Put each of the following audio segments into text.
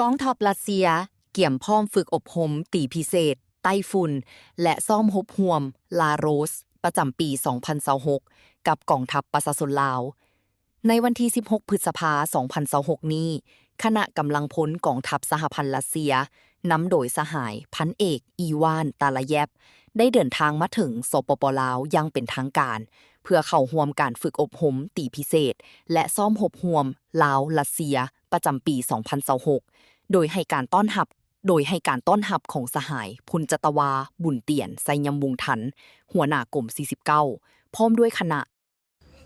ກອງທັບຣັດເຊຍກຽມພ້ອມຝຶກອົບຮົມຕີພິເສດ ໄຕ້ຝຸ່ນ ແລະ ຊ້ອມຮົບຮ່ວມ ລາໂຣສ ປະຈຳປີສອງພັນຊາວຫົກ ກັບກອງທັບປະຊາຊົນລາວ. ໃນວັນທີສິບຫົກ ພຶດສະພາ ສອງພັນຊາວຫົກນີ້, ຄະນະກຳລັງພົນກອງທັບສະຫະພັນຣັດເຊຍ ນຳໂດຍສະຫາຍພັນເອກ ອີວານ ຕາລາເຢບ ໄດ້ເດີນທາງມາເຖິງ ສປປ ລາວ ຢ່າງເປັນທາງການ ເພື່ອເຂົ້າຮ່ວມການຝຶກອົບຮົມຕີພິເສດ ແລະ ຊ້ອມຮົບຮ່ວມລາວ-ຣັດເຊຍ ປະຈຳປີສອງພັນຊາວຫົກ ໂດຍໃຫ້ການຕ້ອນຮັບ ໂດຍໃຫ້ການຕ້ອນຮັບຂອງສະຫາຍ ພົນຈັດຕະວາ ບຸນຕຽນ ໄຊຍຳວົງທັນ ຫົວໜ້າກົມສີ່ສິບເກົ້າ ພ້ອມດ້ວຍຄະນະ.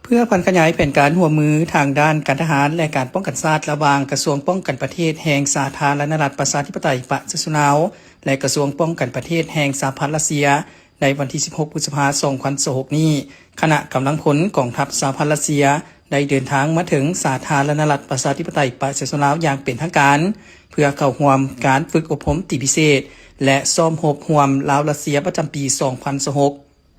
ເພື່ອຜັນຂະຫຍາຍແຜນການຮ່ວມມືທາງດ້ານການທະຫານ ແລະ ການປ້ອງກັນຊາດ ລະຫວ່າງກະຊວງປ້ອງກັນປະເທດແຫ່ງສາທາລະນະລັດປະຊາທິປະໄຕປະຊາຊົນລາວ ແລະ ກະຊວງປ້ອງກັນປະເທດແຫ່ງສະຫະພັນຣັດເຊຍ ໃນວັນທີສິບຫົກ ພຶດສະພາ ສອງພັນຊາວຫົກນີ້, ຄະນະກຳລັງພົນກອງທັບສະຫະພັນຣັດເຊຍ ໄດ້ເດີນທາງມາເຖິງສາທາລະນະລັດປະຊາທິປະໄຕປະຊາຊົນລາວຢ່າງເປັນທາງການ ເພື່ອເຂົ້າຮ່ວມການຝຶກອົບຮົມຕີພິເສດ ແລະ ຊ້ອມຮົບຮ່ວມລາວ-ຣັດເຊຍ ປະຈຳປີສອງພັນຊາວຫົກ.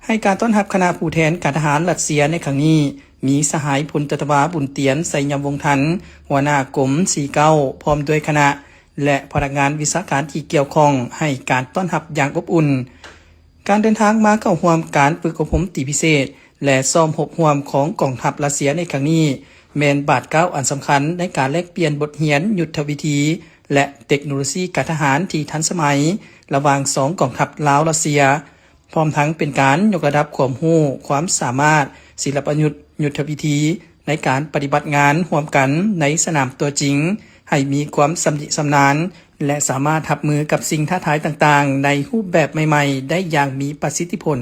ໃຫ້ການຕ້ອນຮັບຄະນະຜູ້ແທນການທະຫານຣັດເຊຍໃນຄັ້ງນີ້ ມີສະຫາຍ ພົນຈັດຕະວາ ບຸນຕຽນ ໄຊຍຳວົງທັນ ຫົວໜ້າກົມສີ່ເກົ້າ ພ້ອມດ້ວຍຄະນະ ແລະ ພະນັກງານວິຊາການທີ່ກ່ຽວຂ້ອງ ໃຫ້ການຕ້ອນຮັບຢ່າງອົບອຸ່ນ. ການເດີນທາງມາເຂົ້າຮ່ວມການຝຶກອົບຮົມຕີພິເສດ ແລະ ຊ້ອມຮົບຮ່ວມຂອງກອງທັບຣັດເຊຍໃນຄັ້ງນີ້ ແມ່ນບາດກ້າວອັນສຳຄັນໃນການແລກປ່ຽນບົດຮຽນຍຸດທະວິທີ ແລະ ເຕັກໂນໂລຊີການທະຫານທີ່ທັນສະໄໝ ລະຫວ່າງສອງກອງທັບລາວ-ຣັດເຊຍ, ພ້ອມທັງເປັນການຍົກລະດັບຄວາມຮູ້, ຄວາມສາມາດ, ສິລະປະຍຸດ, ຍຸດທະວິທີໃນການປະຕິບັດງານຮ່ວມກັນໃນສະໜາມຕົວຈິງ ໃຫ້ມີຄວາມຊຳນິຊຳນານ ແລະ ສາມາດຮັບມືກັບສິ່ງທ້າທາຍຕ່າງໆ ໃນຮູບແບບໃໝ່ໆ ໄດ້ຢ່າງມີປະສິດທິຜົນ.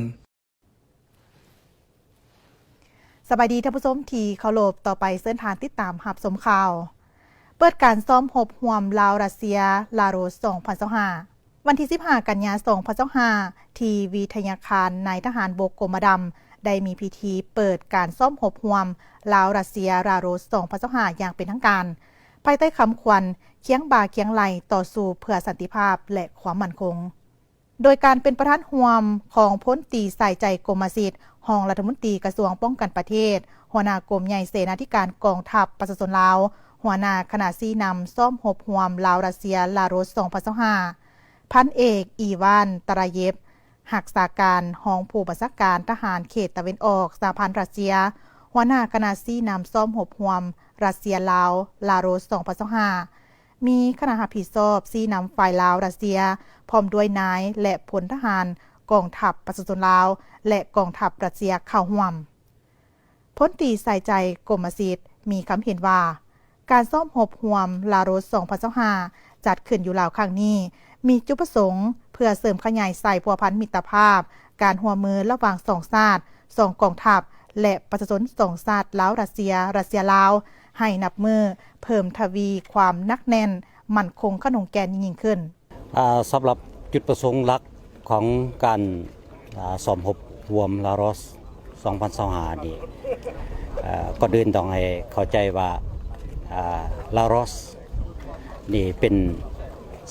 ສະບາຍດີທ່ານຜູ້ຊົມທີ່ເຄົາລົບ, ຕໍ່ໄປເຊີນທ່ານຕິດຕາມຮັບຊົມຂ່າວ. ເປີດການຊ້ອມຮົບຮ່ວມລາວ-ຣັດເຊຍ ລາໂຣສ ສອງພັນຊາວຫ້າ. ວັນທີສິບຫ້າ ກັນຍາ ສອງພັນຊາວຫ້າ ທີ່ວິທະຍາຄານນາຍທະຫານບົກກົມມະດຳ ໄດ້ມີພິທີເປີດການຊ້ອມຮົບຮ່ວມລາວ-ຣັດເຊຍ ລາໂຣສ ສອງພັນຊາວຫ້າ ຢ່າງເປັນທາງການ, ພາຍໃຕ້ຄຳຂວັນ ຄຽງບ່າຄຽງໄຫຼ່ຕໍ່ສູ້ເພື່ອສັນຕິພາບ ແລະ ຄວາມໝັ້ນຄົງ. ໂດຍການເປັນປະທານຮ່ວມຂອງພົນຕີ ສາຍໃຈ ກົມມະສິດ ຮອງລັດຖະມົນຕີກະຊວງປ້ອງກັນປະເທດ, ຫົວໜ້າກົມໃຫຍ່ເສນາທິການກອງທັບປະຊາຊົນລາວ, ຫົວໜ້າຄະນະຊີ້ນຳຊ້ອມຮົບຮ່ວມລາວ-ຣັດເຊຍ ລາໂຣສ ສອງພັນຊາວຫ້າ, ພັນເອກ ອີວານ ຕາຣາເຢບ ຮັກສາການຮອງຜູ້ບັນຊາການທະຫານເຂດຕາເວັນອອກ ສະຫະພັນຣັດເຊຍ, ຫົວໜ້າຄະນະຊີ້ນຳຊ້ອມຮົບຮ່ວມຣັດເຊຍ-ລາວ ລາໂຣສ ສອງພັນຊາວຫ້າ, ມີຄະນະຮັບຜິດຊອບຊີ້ນຳຝ່າຍລາວ-ຣັດເຊຍ ພ້ອມດ້ວຍນາຍ ແລະ ພົນທະຫານກອງທັບປະຊາຊົນລາວ ແລະ ກອງທັບຣັດເຊຍເຂົ້າຮ່ວມ. ພົນຕີ ສາຍໃຈ ກົມມະສິດ ມີຄຳເຫັນວ່າ ການຊ້ອມຮົບຮ່ວມລາໂຣສ ສອງພັນຊາວຫ້າ ຈັດຂຶ້ນຢູ່ລາວຄັ້ງນີ້ ມີຈຸດປະສົງເພື່ອເສີມຂະຫຍາຍສາຍພົວພັນມິດຕະພາບ, ການຮ່ວມມືລະຫວ່າງສອງຊາດ, ສອງກອງທັບ ແລະ ປະຊາຊົນສອງຊາດ ລາວ-ຣັດເຊຍ, ຣັດເຊຍ-ລາວ ໃຫ້ນັບມື້ເພີ່ມທະວີຄວາມໜັກແໜ້ນ, ໝັ້ນຄົງຂະໜົງແກ່ນຍິ່ງຂຶ້ນ. ອ່າ ສຳລັບຈຸດປະສົງຫຼັກຂອງການ ອ່າ ຊ້ອມຮົບຮ່ວມລາໂຣສ ສອງພັນຊາວຫ້ານີ້ ເອີ ກ່ອນອື່ນຕ້ອງໃຫ້ເຂົ້າໃຈວ່າ ອ່າ ລາໂຣສນີ້ເປັນ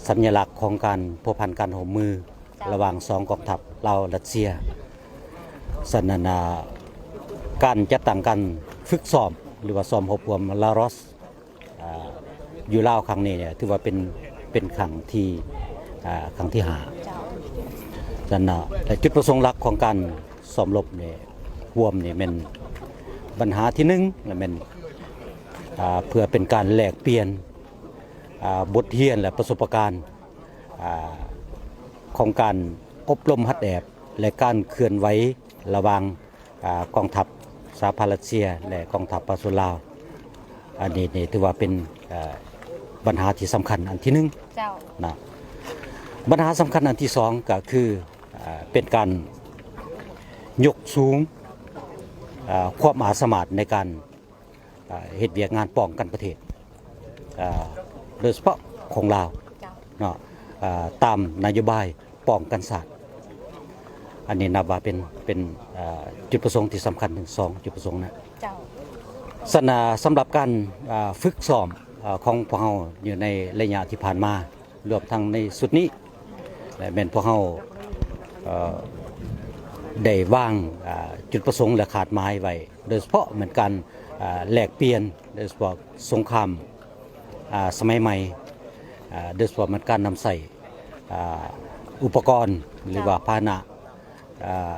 ສັນຍະລັກຂອງການພົວພັນການຮ່ວມມື ເຈົ້າ ລະຫວ່າງສອງກອງທັບລາວ-ຣັດເຊຍ. ສະນັ້ນ ອ່າ ການຈັດຕັ້ງການຝຶກຊ້ອມ ຫຼືວ່າຊ້ອມຮົບຮ່ວມລາໂຣສ ອ່າ ຢູ່ລາວຄັ້ງນີ້ເນຍ ຖືວ່າເປັນ ເປັນຄັ້ງທີ່ ອ່າ ຄັ້ງທີຫ້າ. ເຈົ້າ. ສະນັ້ນ ແລະ ຈຸດປະສົງຫຼັກຂອງການຊ້ອມຮົບນີ້ ຮ່ວມນີ້ແມ່ນບັນຫາທີໜຶ່ງ ແລະ ແມ່ນ ອ່າ ເພື່ອເປັນການແລກປ່ຽນ ອ່າ ບົດຮຽນ ແລະ ປະສົບປະການ ອ່າ ຂອງການອົບຮົມຫັດແອບ ແລະ ການເຄື່ອນໄຫວລະຫວ່າງ ອ່າ ກອງທັບສະຫະພັນຣັດເຊຍ ແລະ ກອງທັບປະຊາຊົນລາວ. ອັນນີ້ນີ້ຖືວ່າເປັນ ເອີ ບັນຫາທີ່ສຳຄັນອັນທີໜຶ່ງ. ເຈົ້າ. ນະ ບັນຫາສຳຄັນອັນທີສອງກໍຄື ເອີ ເປັນການຍົກສູງ ເອີ ຄວາມອາດສາມາດໃນການ ເອີ ເຮັດວຽກງານປ້ອງກັນປະເທດ ເອີ ໂດຍສະເພາະຂອງລາວ ເຈົ້າ ເນາະ ເອີ ຕາມນະໂຍບາຍປ້ອງກັນຊາດ. ອັນນີ້ນັບວ່າເປັນ ເປັນ ເອີ ຈຸດປະສົງທີ່ສຳຄັນເຖິງສອງຈຸດປະສົງນະ. ເຈົ້າ. ສະນັ້ນ ສຳລັບການ ເອີ ຝຶກຊ້ອມ ເອີ ຂອງພວກເຮົາຢູ່ໃນໄລຍະທີ່ຜ່ານມາ ລວມທັງໃນຊຸດນີ້ ແລະ ແມ່ນພວກເຮົາ ເອີ ໄດ້ວາງ ເອີ ຈຸດປະສົງ ແລະ ຄາດໝາຍໄວ້ ໂດຍສະເພາະແມ່ນການ ເອີ ແລກປ່ຽນ ໂດຍສະເພາະສົງຄາມ ເອີ ສະໄໝໃໝ່ ອາ ໂດຍສະເພາະແມ່ນການນຳໃຊ້ ອາ ອຸປະກອນ ຫຼືວ່າພາຫະນະ ອາ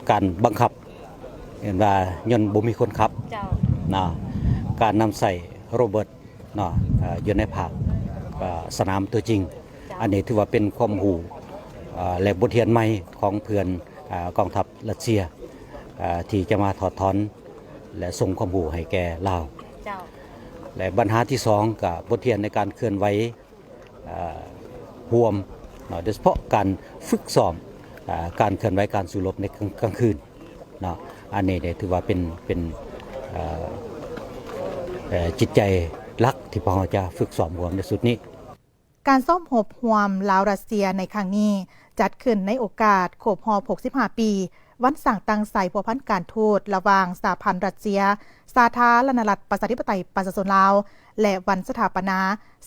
ການບັງຄັບ ເອີ້ນວ່າຍົນບໍ່ມີຄົນຂັບ ເຈົ້າ ນະ ການນຳໃຊ້ໂຣເບີດ ເນາະ ເອີ ຢູ່ໃນພາກ ເອີ ສະໜາມຕົວຈິງ. ເຈົ້າ ອັນນີ້ຖືວ່າເປັນຄວາມຮູ້ ເອີ ແລະ ບົດຮຽນໃໝ່ຂອງເພື່ອນ ເອີ ກອງທັບຣັດເຊຍ ເອີ ທີ່ຈະມາຖອດຖອນ ແລະ ສົ່ງຄວາມຮູ້ໃຫ້ແກ່ລາວ. ເຈົ້າ ແລະ ບັນຫາທີສອງ ກໍບົດຮຽນໃນການເຄື່ອນໄຫວ ເອີ ຮ່ວມເນາະ ໂດຍສະເພາະການຝຶກຊ້ອມ ເອີ ການເຄື່ອນໄຫວການສູ້ລົບໃນກາງ ກາງຄືນເນາະ. ອັນນີ້ໄດ້ຖືວ່າເປັນ ເປັນ ເອີ ເອີ ຈິດໃຈຫຼັກທີ່ພວກເຮົາຈະຝຶກຊ້ອມຮ່ວມໃນຊຸດນີ້. ການຊ້ອມຮົບຮ່ວມລາວ-ຣັດເຊຍໃນຄັ້ງນີ້ ຈັດຂຶ້ນໃນໂອກາດຄົບຮອບຫົກສິບຫ້າປີ ວັນສ້າງຕັ້ງສາຍພົວພັນການທູດລະຫວ່າງສະຫະພັນຣັດເຊຍ ສາທາລະນະລັດ ປະຊາທິປະໄຕ ປະຊາຊົນລາວ ແລະ ວັນສະຖາປະນາ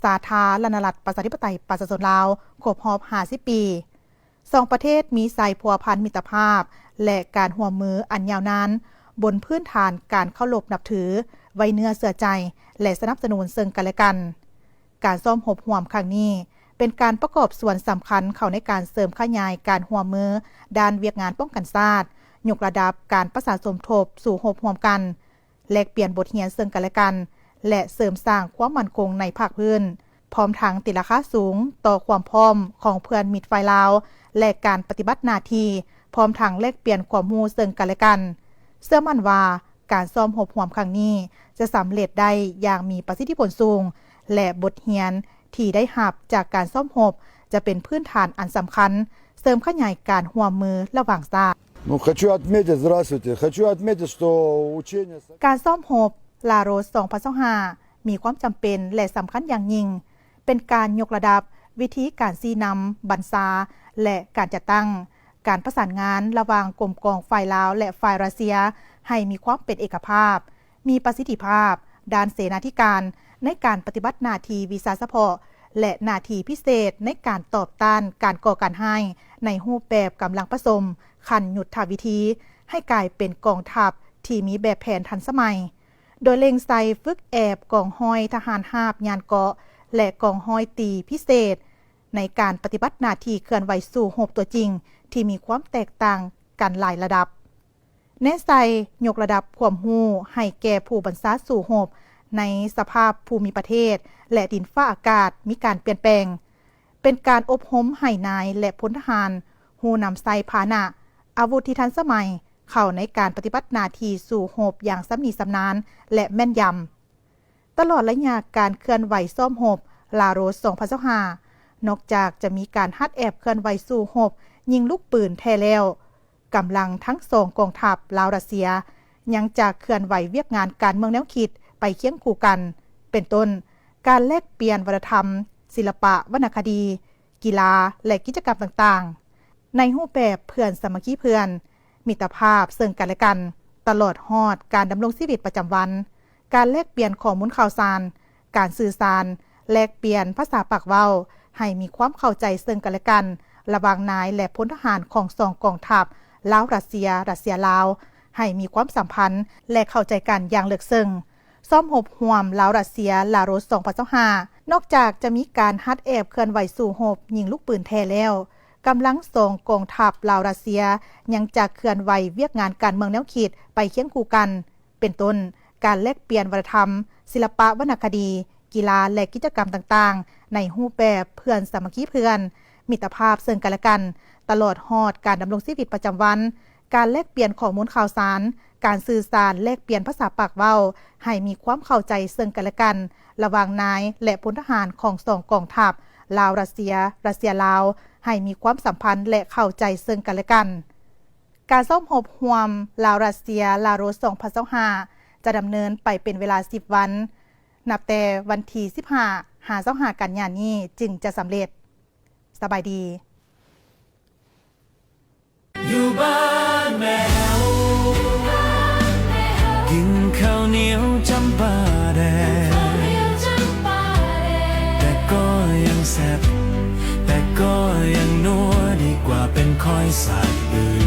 ສາທາລະນະລັດ ປະຊາທິປະໄຕ ປະຊາຊົນລາວ ຄົບຮອບຫ້າສິບປີ. ສອງປະເທດມີສາຍພົວພັນມິດຕະພາບ ແລະ ການຮ່ວມມືອັນຍາວນານ ບົນພື້ນຖານການເຄົາລົບນັບຖື, ໄວ້ເນື້ອເຊື່ອໃຈ ແລະ ສະໜັບສະໜູນເຊິ່ງກັນແລະກັນ. ການຊ້ອມຮົບຮ່ວມຄັ້ງນີ້ ເປັນການປະກອບສ່ວນສຳຄັນເຂົ້າໃນການເສີມຂະຫຍາຍການຮ່ວມມືດ້ານວຽກງານປ້ອງກັນຊາດ, ຍົກລະດັບການປະສານສົມທົບສູ້ຮົບຮ່ວມກັນ, ແລກປ່ຽນບົດຮຽນເຊິ່ງກັນແລະກັນ ແລະ ເສີມສ້າງຄວາມໝັ້ນຄົງໃນພາກພື້ນ, ພ້ອມທັງຕີລາຄາສູງຕໍ່ຄວາມພ້ອມຂອງເພື່ອນມິດຝ່າຍລາວ ແລະ ການປະຕິບັດໜ້າທີ່, ພ້ອມທັງແລກປ່ຽນຄວາມຮູ້ເຊິ່ງກັນແລະກັນ. ເຊື່ອໝັ້ນວ່າ ການຊ້ອມຮົບຮ່ວມຄັ້ງນີ້ຈະສຳເລັດໄດ້ຢ່າງມີປະສິດທິຜົນສູງ ແລະ ບົດຮຽນທີ່ໄດ້ຮັບຈາກການຊ້ອມຮົບຈະເປັນພື້ນຖານອັນສຳຄັນ ເສີມຂະຫຍາຍການຮ່ວມມືລະຫວ່າງຊາດ. Ну, хочу отметить, здравствуйте. Хочу отметить, что учение ການຊ້ອມຮົບລາໂຣສ ສອງພັນຊາວຫ້າ ມີຄວາມຈຳເປັນ ແລະ ສຳຄັນຢ່າງຍິ່ງ, ເປັນການຍົກລະດັບວິທີການຊີ້ນຳ, ບັນຊາ ແລະ ການຈັດຕັ້ງ, ການປະສານງານລະຫວ່າງກົມກອງຝ່າຍລາວ ແລະ ຝ່າຍຣັດເຊຍໃຫ້ມີຄວາມເປັນເອກະພາບ, ມີປະສິດທິພາບດ້ານເສນາທິການໃນການປະຕິບັດໜ້າທີ່ວິຊາສະເພາະ ແລະ ໜ້າທີ່ພິເສດໃນການຕອບຕ້ານການກໍ່ການຮ້າຍໃນຮູບແບບກຳລັງປະສົມຂັ້ນຍຸດທະວິທີ ໃຫ້ກາຍເປັນກອງທັບທີ່ມີແບບແຜນທັນສະໄໝ, ໂດຍເລັງໃສ່ຝຶກແອບກອງຮ້ອຍທະຫານຮາບຍານເກາະ ແລະ ກອງຮ້ອຍຕີພິເສດ ໃນການປະຕິບັດໜ້າທີ່ເຄື່ອນໄຫວສູ້ຮົບຕົວຈິງທີ່ມີຄວາມແຕກຕ່າງກັນຫຼາຍລະດັບ. ແນໃສ່ຍົກລະດັບຄວາມຮູ້ໃຫ້ແກ່ຜູ້ບັນຊາສູ້ຮົບໃນສະພາບພູມິປະເທດ ແລະ ດິນຟ້າອາກາດມີການປ່ຽນແປງ, ເປັນການອົບຮົມໃຫ້ນາຍ ແລະ ພົນທະຫານຮູ້ນຳໃຊ້ພາຫະນະ, ອາວຸດທີ່ທັນສະໄໝ ເຂົ້າໃນການປະຕິບັດໜ້າທີ່ສູ້ຮົບຢ່າງຊຳນິຊຳນານ ແລະ ແມ່ນຢຳ. ຕະຫຼອດໄລຍະການເຄື່ອນໄຫວຊ້ອມຮົບລາໂຣສ ສອງພັນຊາວຫ້າ ນອກຈາກຈະມີການຫັດແອບເຄື່ອນໄຫວສູ້ຮົບຍິງລູກປືນແທ້ແລ້ວ, ກຳລັງທັງສອງກອງທັບລາວ-ຣັດເຊຍ ຍັງຈະເຄື່ອນໄຫວວຽກງານການເມືອງແນວຄິດໄປຄຽງຄູ່ກັນ, ເປັນຕົ້ນ ການແລກປ່ຽນວັດທະນະທຳ, ສິລະປະ, ວັນນະຄະດີ, ກິລາ ແລະ ກິດຈະກຳຕ່າງໆ ໃນຮູບແບບເພື່ອນສາມັກຄີເພື່ອນ, ມິດຕະພາບເຊິ່ງກັນແລະກັນ, ຕະຫຼອດຮອດການດຳລົງຊີວິດປະຈຳວັນ, ການແລກປ່ຽນຂໍ້ມູນຂ່າວສານ, ການສື່ສານ, ແລກປ່ຽນພາສາປາກເວົ້າ, ໃຫ້ມີຄວາມເຂົ້າໃຈເຊິ່ງກັນແລະກັນ ລະຫວ່າງນາຍ ແລະ ພົນທະຫານຂອງສອງກອງທັບ ລາວ-ຣັດເຊຍ, ຣັດເຊຍ-ລາວ, ໃຫ້ມີຄວາມສຳພັນ ແລະ ເຂົ້າໃຈກັນຢ່າງເລິກເຊິ່ງ. ຊ້ອມຮົບຮ່ວມລາວ-ຣັດເຊຍ ລາໂຣສ ສອງພັນຊາວຫ້າ ນອກຈາກຈະມີການຫັດແອບເຄື່ອນໄຫວສູ້ຮົບຍິງລູກປືນແທ້ແລ້ວ, ກຳລັງສອງກອງທັບລາວ-ຣັດເຊຍ ຍັງຈະເຄື່ອນໄຫວວຽກງານການເມືອງແນວຄິດໄປຄຽງຄູ່ກັນ, ເປັນຕົ້ນ ການແລກປ່ຽນວັດທະນະທຳ, ສິລະປະວັນນະຄະດີ, ກິລາ ແລະ ກິດຈະກຳຕ່າງໆ ໃນຮູບແບບເພື່ອນສາມັກຄີເພື່ອນ, ມິດຕະພາບເຊິ່ງກັນແລະກັນ, ຕະຫຼອດຮອດການດຳລົງຊີວິດປະຈຳວັນ, ການແລກປ່ຽນຂໍ້ມູນຂ່າວສານ, ການສື່ສານ, ແລກປ່ຽນພາສາປາກເວົ້າ, ໃຫ້ມີຄວາມເຂົ້າໃຈເຊິ່ງກັນແລະກັນ ລະຫວ່າງນາຍ ແລະ ພົນທະຫານຂອງສອງກອງທັບ ລາວ-ຣັດເຊຍ, ຣັດເຊຍ-ລາວ, ໃຫ້ມີຄວາມສຳພັນ ແລະ ເຂົ້າໃຈເຊິ່ງກັນແລະກັນ. ການຊ້ອມຮົບຮ່ວມລາວ-ຣັດເຊຍ ລາໂຣສ ສອງພັນຊາວຫ້າ ຈະດຳເນີນໄປເປັນເວລາສິບວັນ, ນັບແຕ່ວັນທີສິບຫ້າ ຫາ ຊາວຫ້າ ກັນຍານີ້ຈຶ່ງຈະສຳເລັດ. ສະບາຍດີ. ຢູ່ບ້ານແມ່ເຮົາ ກິນເຂົ້າໜຽວຈຳປາແດງ ແຕ່ກໍຍັງແຊບ ແຕ່ກໍຍັງນົວ ດີກວ່າເປັນຂ້ອຍສາຍອື່ນ.